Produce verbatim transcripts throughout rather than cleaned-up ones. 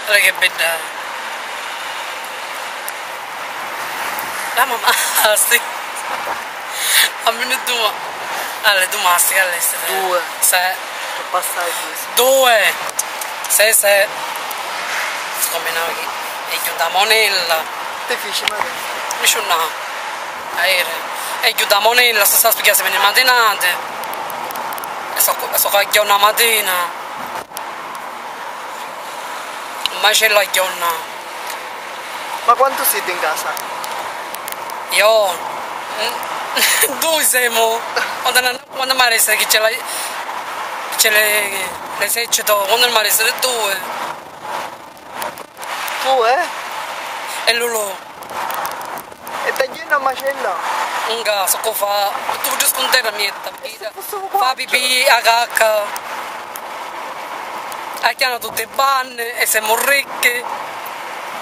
Guarda che bedda. La mamma, ah, sì. A menu due. Allora, due mastiche all'estero. Due. Sì. Che passa due. Due. Sì, sì. Scombinava che è giunta a monella. Te fici, ma che? Mi sciunnava. Aere. È giunta a monella, sta spiegare se venne matinate. E so, so cagliona matina. Un macello a giorna. Ma quantu siti in casa? Io? Dui semu. Quantu, quantu mi resta chi c'è la, c'è le, l'esercito, quantu mi resta? Due. Tu, eh? E Lulù. E tagghiennu a macella? Un casu, cu fa? Tu giustu un terra mietta, fa pipì, a cacca, acchiana tutti i banni e semu ricchi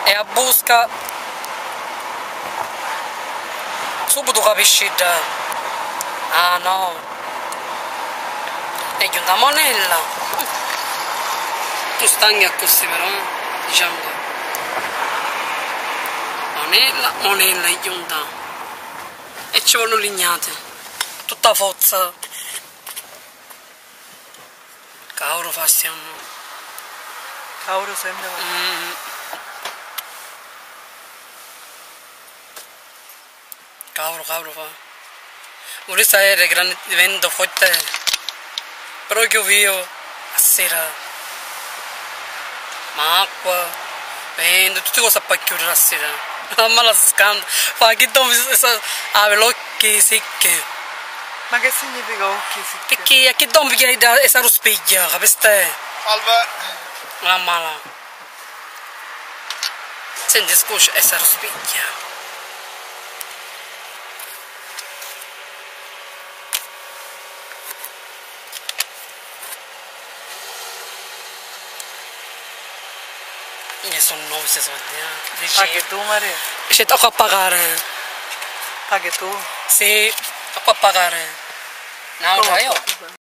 e a busca. Subitu capisci dda. Ah no. È giunta a monella. Tu stanghi accussì però, eh? Diciamo che monella, monella è giunta. E ci vonnu lignati. Tutta fozza. Cauru fa stiannu. Cauru sembra. Mm. Cauru, cauru fa. Puru stasera è grandi, ventu forti. Però chioviu a sera. Ma acqua, ventu, tutti cosi a pacchiuri a sera. Ma la si scanta. Fa chi dompi sa, avi l'occhi sicchi. Ma che significa occhi sicchi? Picchì a chi dompi chi è sa ruspigghia, capisti? Salve. La mala. Senti, scusa, e sa ruspigghia. Chi sunnu novi sti soddi, eh? Dici, paghi tu, Maria? Dici, tocca a pagare. Paghi tu? Sì, tocca a pagare. No, io.